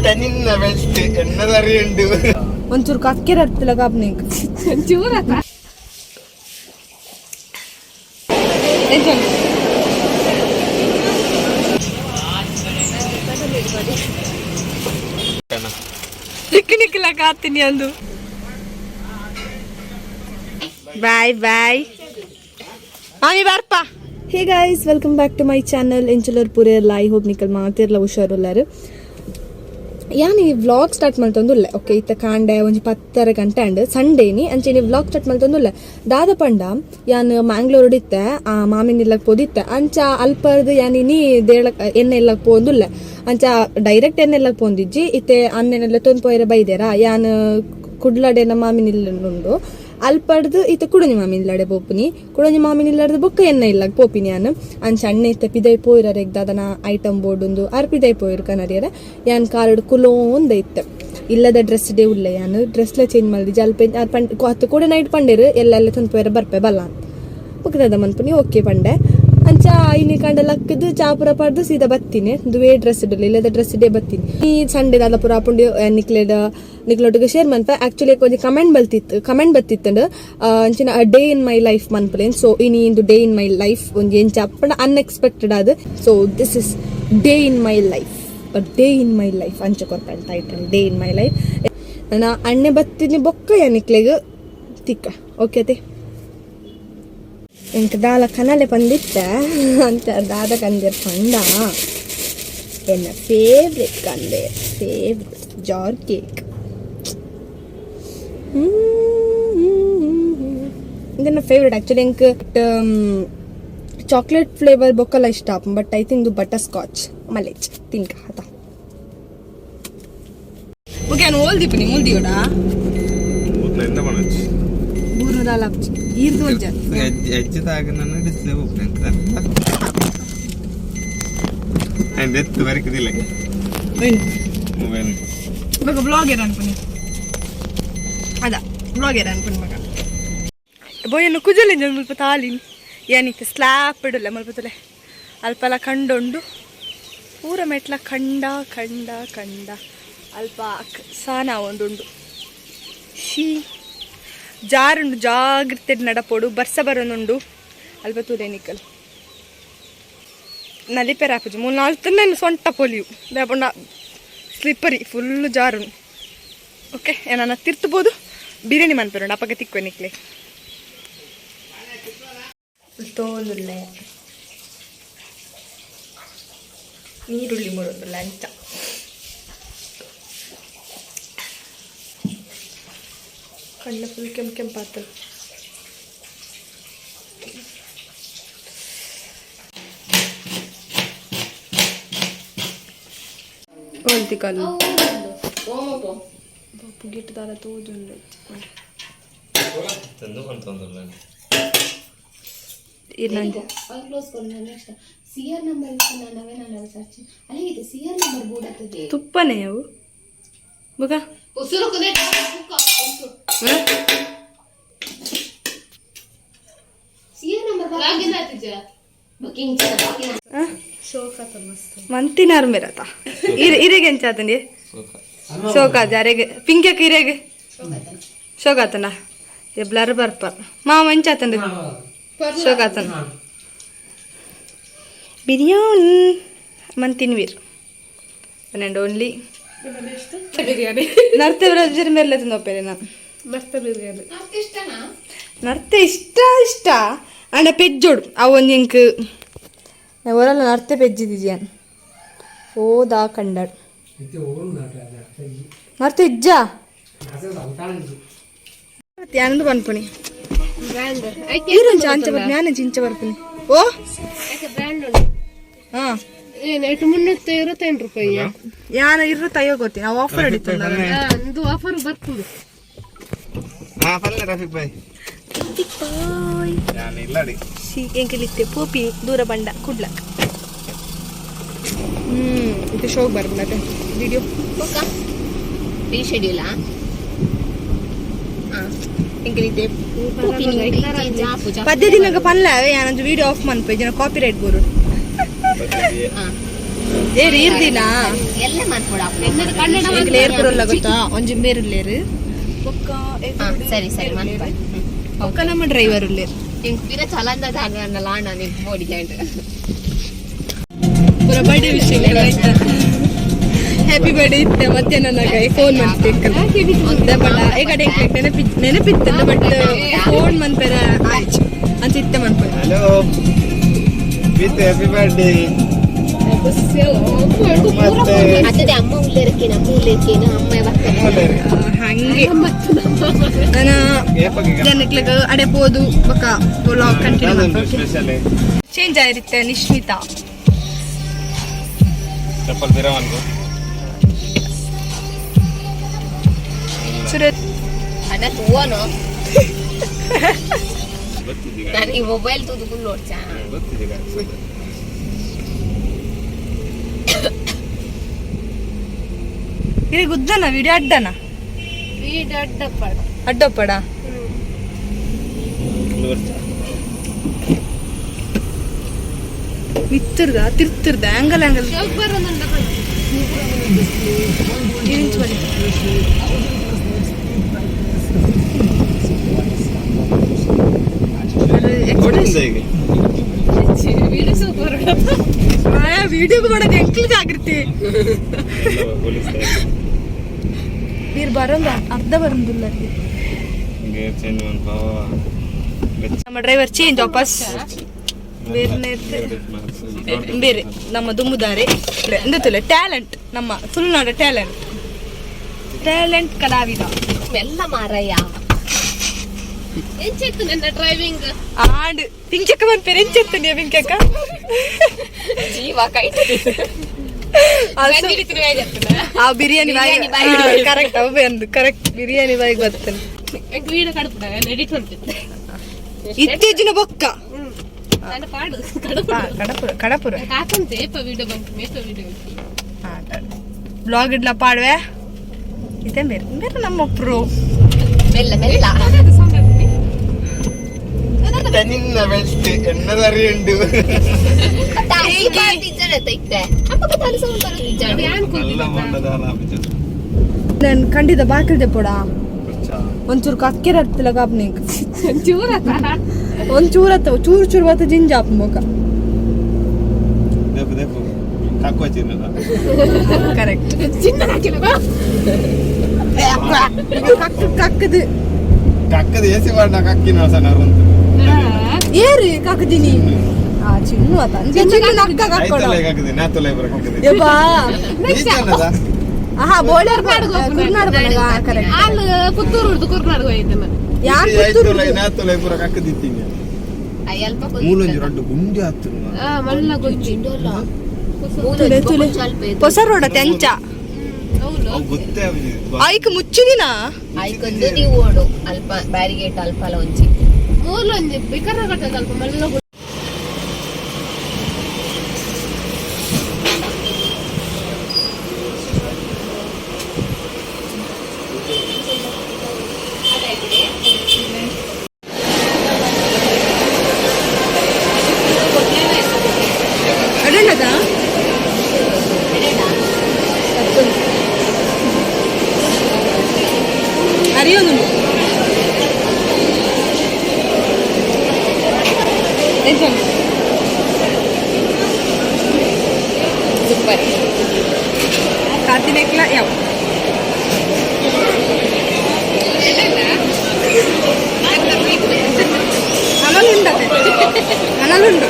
ನಿನ್ನ ಬೆಸ್ಟ್ ಎನ್ನದರಿ ಉಂಡು. ಒಂಚೂರು ಕಕ್ಕೆರ ಹತ್ತಲ ಕಾಪ್ನಿಂಗ್. ಚೂರ. ನಿಕ್ಕ ನಿಕ್ಕಲ ಕಾತೀನಿ ಅಂದು. ಬಾಯ್ ಬಾಯ್ ಮಾಮಿ, ಬರ್ಪ. Hey guys, welcome back to my channel. ಎಂಚಲರ್ ಪೂರೆಲ್ಲ? I hope ನಿಕಲ್ ಮಾತಿರ್ಲ ಹುಷಾರುಲ್ಲಾರು. ಯಾನ್ ಈ ವ್ಲಾಗ್ ಸ್ಟಾರ್ಟ್ ಮಲ್ತೊಂದುಲ್ಲೆ. ಓಕೆ, ಇತ್ತ ಕಾಂಡೆ ಒಂಜಿ 10:30 ಗಂಟೆ ಅಂಡ್ ಸಂಡೇನಿ. ಅಂಚೆನೆ ವ್ಲಾಗ್ ಸ್ಟಾರ್ಟ್ ಮಲ್ತೊಂದುಲ್ಲೆ. ದಾದ ಪಂಡ, ಯಾನ್ ಮ್ಯಾಂಗ್ಳೂರ್ಡ್ ಇತ್ತೆ, ಆ ಮಾಮಿನ ಇಲ್ಲಗ್ ಪೋದಿತ್ತೆ. ಅಂಚ ಅಲ್ಪರ್ದು ಯಾನ್ ಇನಿ ದೇಳ ಎಣ್ಣೆ ಇಲ್ಲಗ್ ಪೋಂದುಲ್ಲೆ. ಅಂಚ ಡೈರೆಕ್ಟ್ ಎಣ್ಣೆ ಇಲ್ಲಗ್ ಪೋಂದಿಜ್ಜಿ. ಇತ್ತೆ ಅನ್ನೆನೆಲ್ಲ ತೊಂದ್ ಪೋಯರೆ ಬೈದೇರಾ. ಯಾನ್ ಕುಡ್ಲಡೆ ನಮ್ಮ ಮಾಮಿನ ಉಂಡು. ಅಲ್ಪಡ್ದು ಇತ್ತೆ ಕುಡೊಂಜಿ ಮಾಮಿನ ಇಲ್ಲಡೆ ಪೋಪುನಿ. ಕುಡೊಂಜಿ ಮಾಮಿನ ಇಲ್ಲಡ್ದು ಬೊಕ್ಕ ಎಣ್ಣೆ ಇಲ್ಲಗ್ ಪೋಪಿನಿ ಯಾನ್. ಅಂಚ ಅಣ್ಣೆ ಇತ್ತೆ ಪಿದೈ ಪೋಯಿರ, ದಾದನ ಐಟಮ್ ಬೋರ್ಡುಂದು ಆರ್ ಪಿದೈ ಪೋಯಿರು ಕನರಿಯರ. ಯಾನ್ ಕಾರಡ್ ಕುಲೋಂದ ಇತ್ತೆ. ಇಲ್ಲದ ಡ್ರೆಸ್ ಡೇ ಉಲ್ಲೆ. ಯಾನ್ ಡ್ರೆಸ್ಲ ಚೇಂಜ್ ಮಲ್ದಿ. ಅಲ್ಪ ಆರ್ ಪಂಡ್ ಅತ್ತು ಕೂಡ ನೈಟ್ ಪಂಡೇರು, ಎಲ್ಲ ಎಲ್ಲ ತೊಂದ್ ಪೋಯರ ಬರ್ಪೆ ಬಲ್ಲ. ಬೊಕ್ಕ ದಾದ ಮನ್ಪುನಿ, ಓಕೆ ಪಂಡೆ. ಅಂಚ ಇನಿ ಕಂಡ ಲಕ್ಕದು ಚಾಪುರ ಪಾಡ್ದು ಸೀದಾ ಬತ್ತೀನಿ. ದುವೇ ಡ್ರೆಸ್ ಇಡಲಿ, ಇಲ್ಲದ ಡ್ರೆಸ್ ಡೇ ಬತ್ತೀನಿ. ಈ ಸಂಡೇ ದಾದ ಪುರ ಆಪುಂಡು ನಿಕ್ಲೆಡ ನಿಕ್ಲೊಟ್ಟಿಗೆ ಶೇರ್ ಮನ್ಪ. ಆಕ್ಚುಲಿ ಒಂಜಿ ಕಮೆಂಟ್ ಬಲ್ತಿತ್ತು, ಕಮೆಂಟ್ ಬತ್ತಿತ್ತಂಡು, ಅಂಚಿನ ಡೇ ಇನ್ my life ಮನ್ಪಲೇನ್. ಸೊ ಇನಿ ಇಂದು ಡೇ ಇನ್ my life ಒಂಜಿ ಎಂಚ ಪಂಡ ಅನ್ಎಕ್ಸ್ಪೆಕ್ಟೆಡ್ ಅದು. So this is day in my life, day in my life ಅಂಚ ಕೊರ್ಪೆನ್ title, day in my life. ನನ್ನ ಅಣ್ಣೆ ಬತ್ತಿನಿ ಬೊಕ್ಕ ನಿಕ್ಲೆಗ್ ತಿಕ್ಕ. ಓಕೆ ಅತೆ. ಎಂಕ್ ದಾಲ ಕನಲೆ ಪಂದಿತ್ತೆ ಅಂತ ದಾದ ಕಂದೆರ್ ಪಂಡ, ಎನ್ನ ಫೇವ್ರೆಟ್ ಕಂದೆ, ಫೇವ್ರೆಟ್ ಜಾರ್ ಕೇಕ್. ಇದನ್ನ ಫೇವ್ರೆಟ್. ಆಕ್ಚುಲಿ ಎಂಕ್ ಚಾಕ್ಲೇಟ್ ಫ್ಲೇವರ್ ಬೊಕ್ಕಲ ಇಷ್ಟ, but I think butter scotch ಮಲೇಜ್ ತಿನ್ಕ ಆತ. ಓಕೆ, ನಾನು ಓಲ್ದಿಪ್ಪನಿ ಮೂಲ್ದಿಯೋಡ. ಎಂತ ಮಾಡೋದು? ಬೂರು ದಾಲ ಈರ್ದು ಒಂಜ. ಎಜ್ಜೆ ತಾಗ ನನ್ನ ಡಿಸ್ಪ್ಲೇ ಹೋಗ್ತೇನೆ ಅಂಡ್ ಎತ್ತು ಬರಕದಿಲ್ಲ ಮೊಬೈಲ್. ಇವಾಗ ಬ್ಲಾಗ್ ಏರ್ ಅನ್ಪುನಿ ಅದ, ಬ್ಲಾಗ್ ಏರ್ ಅನ್ಪುನಿ ಮಗ. ಬೋಯನ್ನು ಕುಜಲಿಂದ ಮುಲ್ಪ ತಾಲಿನ್ ಏನಿತ್ತು ಸ್ಲ್ಯಾಪ್ ಇಡಲ್ಲ ಮುಲ್ಪ ತುಲೆ. ಅಲ್ಪಲ ಕಂಡುಂಡು, ಪೂರ ಮೆಟ್ಲ ಕಂಡ ಕಂಡ ಕಂಡ. ಅಲ್ಪ ಸಾನ ಒಂದುಂಡು. She ಜಾರುಂಡು, ಜಾಗ್ರತೆ ನಡಪೋಡು, ಬರ್ಸ ಬರೋನುಂಡು. ಅಲ್ಪ ತೂಲೆ ನಿಕ್ಕಲ್ ನಲಿಪೆರ ಆಪುಜಿ. ಮೂಲು ನಾಲ್ ತಿನ್ನ ಸೊಂಟ ಪೊಲಿಯು ದಾಪಂಡ ಸ್ಲಿಪ್ಪರಿ, ಫುಲ್ ಜಾರುಂಡು. ಓಕೆ, ಏನಾನ ತಿರ್ತಬೋದು ಬಿರಿಯಾನಿ ಮನ್ಪೆರುಂಡು, ಅಪ್ಪಗೆ ತಿಕ್ವೆ ನಿಕ್ಲೆ. ತೋಲುಲ್ಲೆ ನೀರುಳ್ಳಿ ಮುರೊಂದುಲ್ಲ. ಅಂಚ ಕಣ್ಣು ಫುಲ್ ಕೆಂಪು ಕೆಂಪಾತು. ಓಲ್ತಿ ಕಲ್ಲು ಪುಗಿಟ್ಟು ದಾಲ ತೋಜುಂಡು. ತಂದು ಅಂತಂದಲ್ಲ. ಇರ್ನಂಜ. ಕ್ಲೋಸ್ ಕೊಡು. ನೆಕ್ಸ್ಟ್ ಸಿ ಆರ್ ನಂಬರ್ ಇತ್ತು. ನಾನು ಅವೇ ನಾನು ಸರ್ಚ್ ಅಲ್ಲಿಗೆ ಸಿ ಆರ್ ನಂಬರ್ ಬೋರ್ಡ್. ತುಪ್ಪನೇ ಅವು ಬುಗ. ಉಸುರು. ಸಿ ಆರ್ ನಂಬರ್ ಲಾಗಿನ್ ಆತಿಜ ಬುಕಿಂಗ್. ಮಂತಿನಾರು ಮೇರತ ಇರೆ ಇರೆಗೆ ಎಂಚಾತಂಡಿ ಶೋಕಾಜ ಅರೆಗೆ ಪಿಂಕ್ಯಕ್ಕೆ ಇರೆಗೆ ಶೋಕಾತನ ಎಬ್ಲಾರು ಬರ್ಪ ಮಾಮ ಎಂಚಾತಂಡಿ ಶೋಕಾತನ. ಬಿರಿಯಾನಿ ಮಂತಿನ್ವೀರ್ ಅಂಡ್ ಓನ್ಲಿ ಬಿರಿಯಾನಿ. ನರ್ತೆ ಬ್ರಜರ್ ಮೇಲೆ ತಿಂದೋಪೇರೆ ನಾನು. ಮಸ್ತ್ ಬಿರಿಯಾನಿ. ಇಷ್ಟನಾ? ನರ್ತೆ ಇಷ್ಟ ಇಷ್ಟ ಅಂಡ ಪೆಜ್ಜೋಡು ಅವು ಒಂಜಿ ಎಂಕ್ ಒರಲ್ಲ ನರ್ತೆ ಪೆಜ್ಜಿದಿಜಿಯನ್ ಓದಾ ಕಂಡಡ್ ನರ್ತೆ ಇಜ್ಜ ಯಾನಂದು ಪನ್ಪುನಿ. ಈರೊಂಚ ಅಂಚ ಬರ್ಪುನಿ, ಯಾನಂಚ ಇಂಚ ಬರ್ಪುನಿ. ಓ. ಬ್ರ್ಯಾಂಡ್ ಉಂಟು. ಹಾ. ಏನಾಯ್ತು? 328 ರೂಪಾಯಿ. ಯಾನ ಇರು ಗೊತ್ತಿ ನಾವು ಆಫರ್ ಹಿಡಿತು. ಇದು ಆಫರ್ ಬರ್ತದೆ. ಹಾ, ಪಲ್ಲೆ ರಫೀಕ್ ಬಾಯ್, ನಾನು ಇಲ್ಲ ಅಡಿ. ಸಿ ಎಂಕಲಿತ್ತೆ ಪೋಪಿ ದೂರ ಬಂಡ ಕುಡ್ಲಕ್. ಇದು ಶೋಕ್ ಬರ್ಬಂಡತೆ ವಿಡಿಯೋ. ಪ್ರೀ ಶೆಡ್ಯೂಲಾ? ಎಂಕಲಿತ್ತೆ ಪದ್ಯ ದಿನಕ ಪನ್ಲ. ಯಾನೊಂದು ವಿಡಿಯೋ ಆಫ್ ಮನ್ಪೆ ಜನ ಕಾಪಿ ರೈಟ್ ಬೋರು. ಏ ರೀರ್ದಿನ ಎಲ್ಲ ಮನ್ಪುಡ ಲೇರ್ ಬರೋಲ್ಲ ಗೊತ್ತಾ ಒಂಜಿ ಮೇರುಲ್ಲೇರು ಸರಿ ಸರಿ ಮನ್ಪ ಬೊಕ್ಕ ನಮ್ಮ ಡ್ರೈವರ್ ಉಲ್ಲೇರು ಇಂಕ್ ಪಿರ ಚಲಂದ ದಾನ ಲಾಣ ನಿಂಕ್ ಬೋಡಿ ಜಾಯಿಂಟ್ ಪೂರ ಬರ್ಡೇ ವಿಶ್ ಹ್ಯಾಪಿ ಬರ್ಡೇ ಇತ್ತೆ ಮಧ್ಯಾಹ್ನ ನನಗೆ ಫೋನ್ ಮಾಡ್ಬೇಕು ಬಟ್ ಈ ಕಡೆ ನೆನಪಿ ನೆನಪಿತ್ತಲ್ಲ ಬಟ್ ಫೋನ್ ಮನ್ಪೆರ ಆಯ್ತು ಅಂತ ಇತ್ತೆ ಮನ್ಪೆ ಹಲೋ ವಿತ್ ಹ್ಯಾಪಿ ಬರ್ಡೇ ಮತ್ತೆ ಅದೇ ಅಮ್ಮ ಉಳ್ಳೇರಕ್ಕೇನು ಅಮ್ಮ ಉಳ್ಳೇರಕ್ಕೇನು ಅಮ್ಮ ಬರ್ತಾರೆ ಹಂಗೆ ನಾನು ಜನಕ್ಲೆಗ್ ಅಡೆ ಪೋದು ಬೊಕ ವ್ಲಾಗ್ ಕಂಟಿನ್ಯೂ ಸ್ಪೆಷಲ್ ಚೇಂಜ್ ಆಗಿರುತ್ತೆ ನಿಶ್ಮಿತಾ ಚಪ್ಪಲ್ ಬಿರವನ್ಕು ಸುರತ್ ಅಣ್ಣ ತೂವನು ಗೊತ್ತಿದ್ದೀಗ ನನಗೆ ಮೊಬೈಲ್ ತೂದು ಫುಲ್ ನೋಡ್ಚಾ ಗೊತ್ತಿದ್ದೀಗ ಇದು ಗುದ್ದನ ವಿಡಿಯೋ ಅಡ್ಡನ ಅಡ್ಡಪ್ಪಡ ಮಿತ್ತರ್ದ ತಿರ್ತರ್ದ ಆಂಗಲ್ ಆಂಗಲ್ ಈಗ ವಿಡಿಯೋ ಮಾಡೋದು ಎಂಕ್ಲು ಜಾಗೃತಿ ನೀರು ಬರೋದು ಅರ್ಧ ಬರೋದಿಲ್ಲ ಗೇರ್ ಚೇಂಜ್ ಮನ್ಪ ನಮ್ಮ ಡ್ರೈವರ್ ಚೇಂಜ್ ವಾಪಸ್ ಬೇರೆ ಬೇರೆ ನಮ್ಮ ದುಮ್ಮುದಾರೆ ಎಂದತ್ತಲ್ಲ ಟ್ಯಾಲೆಂಟ್ ನಮ್ಮ ತುಳುನಾಡ ಟ್ಯಾಲೆಂಟ್ ಟ್ಯಾಲೆಂಟ್ ಕಲಾವಿದ ಎಲ್ಲ ಮಾರಯ್ಯ ಎಂಚೆತ್ತು ನನ್ನ ಡ್ರೈವಿಂಗ್ ಆಂಡ್ ಪಿಂಚಕ್ಕ ಬಂದ್ಪೇರೆ ಎಂಚೆತ್ತು ನೀವು ಪಿಂಚಕ್ಕ ಜೀವ ಕೈ ಆ ಬಿರಿಯಾನಿ ಕರೆಕ್ಟ್ ಅವೇ ಅಂದು ಕರೆಕ್ಟ್ ಬಿರಿಯಾನಿ ಬಾಯಿಗೆ ಬರ್ತೇನೆ ಇತ್ತೀಚಿನ ಬೊಕ್ಕ ಕಡಪುರ ಕಡಪುರ ಬ್ಲಾಗ್ ಇಡ್ಲ ಪಾಡ್ವೆ ಇದೇ ಬೇರೆ ಬೇರೆ ನಮ್ಮ ಪ್ರೋ ಮೆಲ್ಲ ಮೆಲ್ಲ ನಿನ್ನ ಬೆಸ್ಟ್ ಎಣ್ಣದರಿ ಉಂಟು നല്ല ಮಂಡದಾಲ ನಾನು ಖಂಡಿತ ಬಾಕಿಲ್ದೆ ಪೋಡ ಒಂಚೂರು ಕಕ್ಕೆರ ಹತ್ತಿಲ್ಲ ಕಾಪ್ನಿಂಗ್ ಒಂಚೂರು ಹತ್ತ ಚೂರು ಚೂರು ಬತ್ತ ಜಿಂಜಾಪ್ ಮುಖ ದೇಪು ದೇಪು ತక్కుವ ಚಿನ್ನದ ಕರೆಕ್ಟ್ ಕಕ್ಕ ಕಕ್ಕದು ಕಕ್ಕದ ಏಸಿ ಬಾಡ ಕಕ್ಕಿನ ಸಣ್ಣರು ಏರಿ ಕಕ್ಕದಿನಿ ಆ ಚಿನ್ನು ಆತ ಚಿನ್ನು ನಕ್ಕ ಕಕ್ಕೊಡ ಐತಲ್ಲ ಕಕ್ಕದಿ ನಾತುಲ ಇಬ್ಬರ ಕಕ್ಕದಿ ಯಬ್ಬಾ ಈಚನ್ನದ ಆಹಾ ಬೋಳರ್ ಕುರ್ನಾಡ್ ಕರೆಕ್ಟ್ ಯಾನ್ ಪುತ್ತೂರು ಐತುಲ ನಾತುಲ ಇಬ್ಬರ ಕಕ್ಕದಿತ್ತೀನಿ ಮೂಲೊಂಜಿ ರಡ್ಡು ಗುಂಡಿ ಆತು ತುಲೆ ತುಲೆ ಹೊಸ ರೋಡ ತೆಂಚ ಅವು ಗೊತ್ತೇ ಆಗುದಿಲ್ಲ. ಐಕ್ ಮುಚ್ಚಿದಿನ ಐಕೊಂದು ನೀವು ಓಡು ಅಲ್ಪ ಬ್ಯಾರಿಗೇಟ್ ಅಲ್ಪಲ ಒಂಜಿ ಅಡಣ್ಣದ ಅರಿಯೋದು ಸೂಪರ್ ಕಾತಿನೆಕ್ಲ ಯಾವ ಅನಲುಂಡತೆ ಅನಲುಂಡು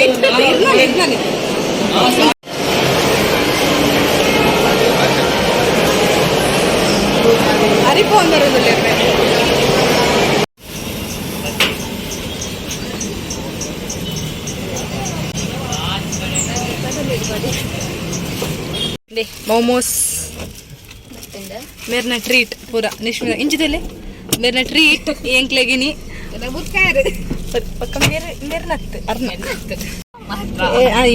ಇರ್ನಾನೆ ಇರ್ನಾನೆ ಅರಿಪು ಒಂದರದಲ್ಲಿ ಮೋಮೋಸ್ ಮೇರ್ನ ಟ್ರೀಟ್ ಪೂರ ನಿಶ್ಮಿತ ಇಂಚಿದಲ್ಲಿ ಮೇರ್ನ ಟ್ರೀಟ್ ಎಂಕ್ಲೆಗಿನಿ ಪಕ್ಕ ಮೇರೆ ಮೇರ್ನತ್ತು ಅರ್ನ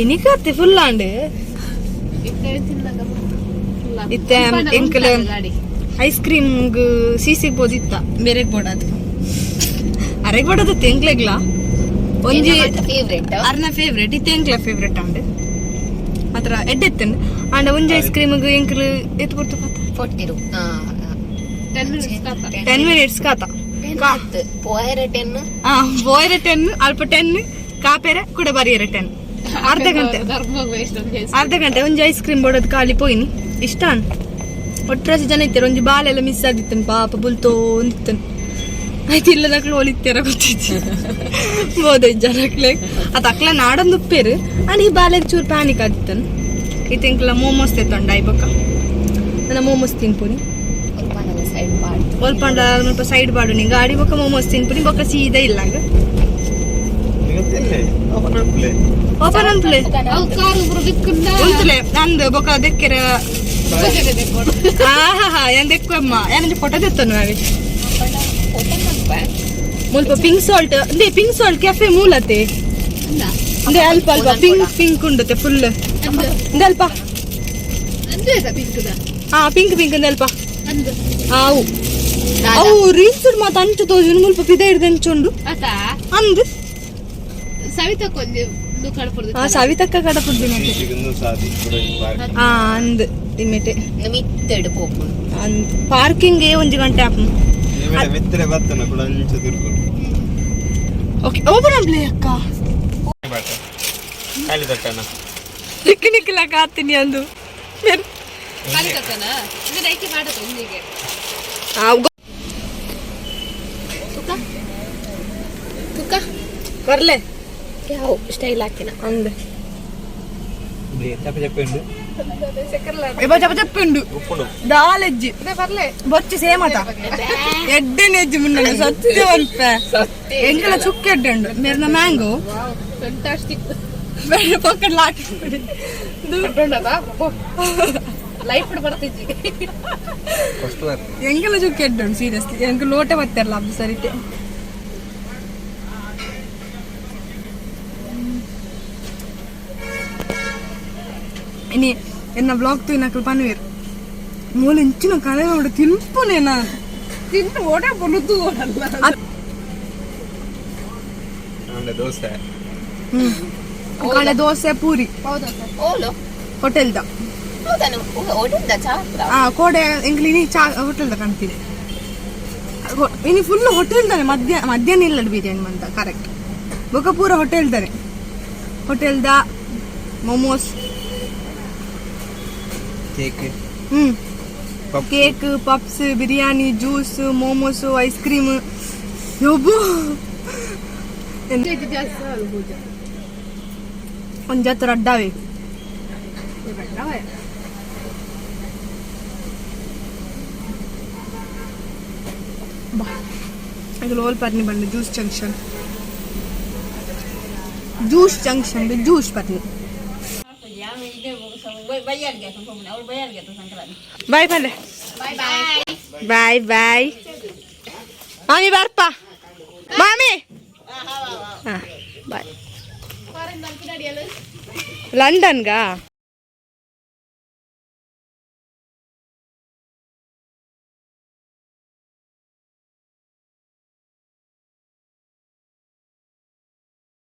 ಇನಿಕತ್ತೆ ಫುಲ್ ಆಂಡ್ ಇತ್ತೆ ಎಂಕಲ್ ಐಸ್ ಕ್ರೀಮ್ ಸೀಸಿಗೆ ಬೋದಿತ್ತ ಬೇರೆ ಬೋಡದು ಅರೆಗ್ ಬೋಡದತ್ತೆ ಎಂಕ್ಲೆಗ್ಲಾ ಒಂಜಿ ಫೇವರೇಟ್ ಅರ್ನ ಫೇವ್ರೇಟ್ ಇತ್ತೆ ಎಂಕ್ಲ ಫೇವ್ರೇಟ್ ಅಂಡ್ ಮಾತ್ರ ಎಡ್ಡೆತ್ತನ್ ಅಂಡ ಒಂಜಿ ಐಸ್ ಕ್ರೀಮ್ ಎಂಕ್ಲು ಎತ್ತು ಕೊಡ್ತು ಕತ 40 10 ಮಿನಿಟ್ಸ್ ಕಾತ ಪೋಯರೆ 10 ಆ ಬೋಯರೆ 10 ಅಲ್ಪ 10 ಕಾಪೆರೆ ಕೂಡ ಬರಿಯರೆ 10 ಅರ್ಧ ಗಂಟೆ ಅರ್ಧ ಗಂಟೆ ಒಂಜಿ ಐಸ್ ಕ್ರೀಮ್ ಬೋಡೋದು ಖಾಲಿ ಪೋಯಿನಿ ಇಷ್ಟ ಒಟ್ಟರಾಸಿ ಜನ ಇತ್ತಾರೆ ಒಂಜಿ ಬಾಲೆಲ್ಲ ಮಿಸ್ ಆಗಿತ್ತನ್ ಪಾಪ ಬುಲ್ತೋಂದಿತ್ತನ್ ಆಯ್ತು ಇಲ್ಲ ನಕ್ಳು ಒಲಿತ್ತಾರ ಗೊತ್ತಿತ್ತು ಬೋದೈದು ಜನಕ್ಲೆ ಅದು ಅಕ್ಲ ನಾಡೊಂದು ಉಪ್ಪೇರು ಅಂಡ್ ಈ ಬಾಲೆಗ್ ಚೂರು ಪ್ಯಾನಿಕ್ ಆಗಿತ್ತನ್ ಇತ್ತೆ ಎಂಕ್ಲ ಮೋಮೋಸ್ ತೆತ್ತೊಂಡ ಐಬಕ್ಕ ನನ್ನ ಮೋಮೋಸ್ ತಿನ್ಪುನಿ ಸೈಡ್ ಪಾಡ್ ಒಲ್ಪಂಡ ಸ್ವಲ್ಪ ಸೈಡ್ ಬಾಡು ನಿಂಗೆ ಗಾಡಿ ಬೊಕ್ಕ ಮೋಮೋಸ್ ತಿನ್ಪುನಿ ಬೊಕ್ಕ ಸೀದಾ ಇಲ್ಲಾಗ ಓಪನ್ ಅನ್ಪ್ಲೆ ಉಂತುಲೆ ನಂದು ಬೊಕ್ಕ ದೆಕ್ಕೆರ ಆಹಾ ಏನ್ ದೆಕ್ಕಮ್ಮ ಏನಂದ್ರೆ ಫೋಟೋ ತೆತ್ತನು ಅವಿ ಮುಲ್ಪ ಪಿಂಕ್ ಸಾಲ್ಟ್ ಅಂದೆ pink salt cafe ಮೂಲತೆ ಅಂದೆ ಅಲ್ಪ ಅಲ್ಪ ಪಿಂಕ್ ಪಿಂಕ್ ಉಂಡುತ್ತೆ ಫುಲ್ ಅಂದೆ ಅಲ್ಪ ಹಾ ಪಿಂಕ್ ಪಿಂಕ್ ಅಂದೆ ಅಲ್ಪ ಆವು ಅವು ರೀಲ್ಸ್ ಮಾತ ಅಂಚು ತೋಜುನು ಮುಲ್ಪ ಪಿದ ಹಿಡ್ದು ಅಂಚುಂಡು ಅಂದು ಆ ಸವಿತಕ್ಕ ಕಡಪುಡ್ದಿನ ಆ ಅಂದ್ ಇಮ್ಮೆಟೆ ಮಿತ್ತೆಡ್ ಪೋಪುಂಡು ಅಂದ್ ಪಾರ್ಕಿಂಗ್ ಒಂಜಿ ಗಂಟೆ ಆಪುಂಡು ಮಿತ್ರ ಬತ್ತನ ಕೂಡ ಅಂಚ ತಿರ್ಕೊಂಡು ಓಕೆ ಓಪನ್ ಅಪ್ಲೆ ಅಕ್ಕ ಖಾಲಿ ತಟ್ಟಣ ನಿಕ್ಕ ನಿಕ್ಕಲ ಕಾತೀನಿ ಅಂದು ತುಕ ಬರ್ಲೆ ಯಾವ ಸ್ಟೈಲ್ ಹಾಕಿನ ಅಂದ್ ಚಪ್ಪ ಚಪ್ಪ ಉಂಡು ಇವ ಚಪ್ಪ ಚಪ್ಪುಂಡು ಉಪ್ಪುಂಡು ದಾಲೆಜ್ಜಿ ಬೊಚ್ಚಿ ಸೇಮ್ ಆತ ಎಡ್ಡೆನೆ ಎಜ್ಜಿ ಮುನ್ನ ಸತ್ಯ ಅಲ್ಪ ಎಂಕಲ ಚುಕ್ಕೆ ಎಡ್ಡೆ ಉಂಡು ಮೇರ್ನ ಮ್ಯಾಂಗೋ ಬೇರೆ ಪೊಕ್ಕಡ್ ಲಾಟಿ ಫಸ್ಟ್ ಎಂಕಲ ಚುಕ್ಕೆ ಎಡ್ಡೆ ಉಂಡು ಸೀರಿಯಸ್ಲಿ ಎಂಕ ಲೋಟೆ ಬತ್ತಿರಲ್ಲ ಅದು ಸರಿತೆ ಇನಿ ಎನ್ನ ಬ್ಲಾಗ್ ತೂಯಿನಕಲ್ ಪನ್ವೇರ್ ಮೂಲ ಇಂಚಿನ ಕಲೆ ನೋಡು ತಿನ್ಪುನೆ ನಾನು ತಿಂದು ಓಡ ಬೊಲುದು ಆಮೇಲೆ ದೋಸೆ ಕಾಳೆ ದೋಸೆ ಪೂರಿ ಓಲೋ ಹೋಟೆಲ್ದ ಹೌದಾನು ಓಡಿದ್ದ ಚಾತ್ರ ಆ ಕೋಡೆ ಎಂಕ್ಲಿನಿ ಚಾ ಹೋಟೆಲ್ದ ಕಾಣ್ತೀನಿ ಇನಿ ಫುಲ್ ಹೋಟೆಲ್ ತಾನೆ ಮಧ್ಯಾಹ್ನ ಇಲ್ಲ ಬಿರಿಯಾನಿ ಮಂತ ಕರೆಕ್ಟ್ ಬೊಕ ಪೂರ ಹೋಟೆಲ್ ತಾನೆ ಹೋಟೆಲ್ದ momos cake hmm cake puffs biryani juice momos ice cream ಯೊಬ್ಬು ಒಂದ್ ಜಾತ್ರೆ ಅಡ್ಡಾವೆ ಬಾ ಲೋಲ್ ಪರ್ನಿ ಬಂದು juice junction juice junction juice ಪರ್ನಿ ಬಾಯ್ ಪಲ್ಲೆ ಬಾಯ್ ಬಾಯ್ ಮಾಮಿ ಬರ್ಪ ಮಾಮಿ ಹಾ ಬಾಯ್ ಲಂಡನ್ಗಾ.